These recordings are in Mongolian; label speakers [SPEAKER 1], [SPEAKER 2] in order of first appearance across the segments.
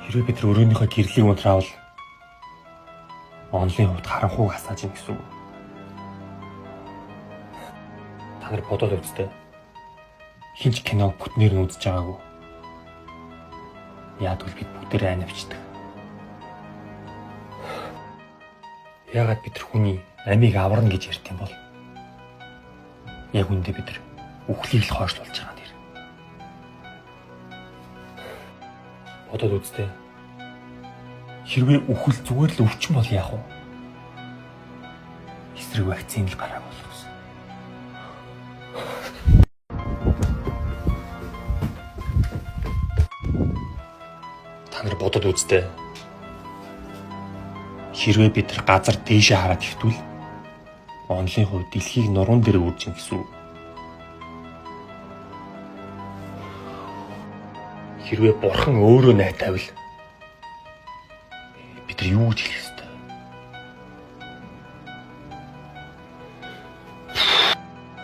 [SPEAKER 1] Хэрвээ бид нар өрөөнийхөө гэрлийг унтраавал онлын хувьд харанхуйг хасааж ийн гэсэн үг. Та нар бодоод үзтээ. Хинч киног бүтнээр нь үзэж байгаагүй. Яагад бид бүгдээрээ айн авчдаг. Яагаад бид нар хүний амийг аварна гэж ярьд юм бол? Яг үндэ бид нар үхлийг л хойшлуулж байгаа нэр. Бодоод үзтээ. Хэрвээ үхэл зүгээр л өвчин бол яах вэ? Эсрэг вакцин л гарааг болох гэсэн. Та нар бодоод үзтээ. Хэрвээ бид нар газар дээшээ хараад хэвтвэл онлын хувьд дэлхийг нуруунд дээр үрж ин гэсэн үг. Хэрвээ бурхан өөрөө найтавал бид нар юу гэж хэлэх ёстой?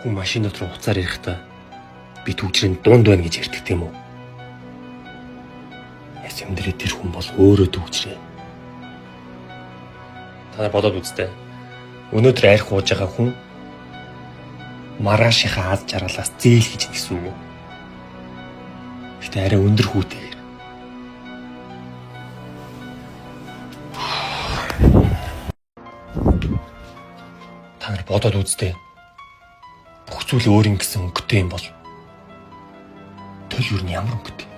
[SPEAKER 1] Хүн машин дотор уцаар ярихдаа би түгжрийн дунд байна гэж ярьдаг тийм үү? Яс юм дээрээ тэр хүн бол өөрөө түгжрээ. Та нар бодоод үзтээ. Өнөөдөр арх ууж байгаа хүн маргаашийнхаа аз жаргалаас зээл гэж гэсэн үг үү? Гэтэ арай өндөр хүүтэйгээр. Та нар бодоод үзтээ. Бүх зүйл өөр юм гэсэн өнгөтэй юм бол төл юу нь ямар өнгөтэй?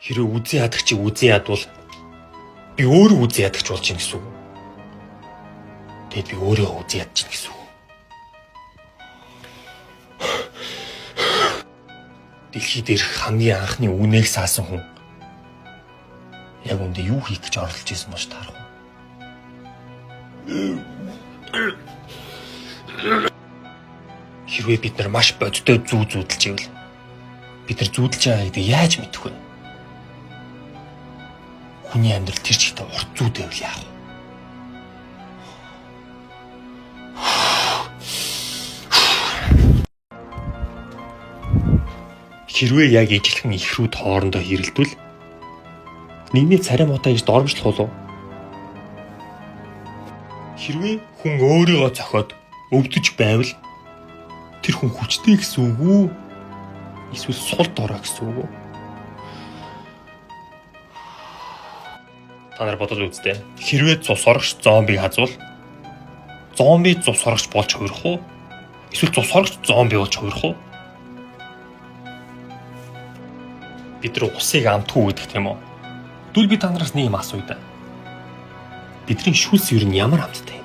[SPEAKER 1] Хэрвээ үзэн ядагчийг үзэн ядвал би өөрөө үзэн ядагч болж гин гэсэн үг. Тэгэд би өөрөө үзэн ядчих гэсэн үг. Дэлхий дээрх хамгийн анхны үнээг саасан хүн яг үндэ юу хийх гэж оролдож исэн болж таарах вэ? Хэрвээ бид нар маш бодиттой зүү зүүдэлж ивэл бид нар зүүдэлж байгаа гэдгийг яаж мэдэх вэ? Хүний амьдрал тэр чигтээ урт зүүд байвал яах вэ? Хэрвээ яг ижилхэн их рүү тоорондоо хэрэлдвэл нэгний царай муутай гэж доромжлох болов. Хэрвээ хүн өөрийгөө зохиод өвдөж байвал тэр хүн хүчтэй гэсэн үг үү? Эсвэл сул дорой гэсэн үг үү? Та нар бодоод үзтээ. Хэрвээ цус орогч зомбиг хазвал зомби цус орогч болж хувирах уу? Эсвэл цус орогч зомби болж хувирах уу? Бид нар усыг амтгүй гэдэг тийм үү? Тэгвэл би та нараас нэг юм асууя да. Бидний шүлс ер нь ямар амттай юм?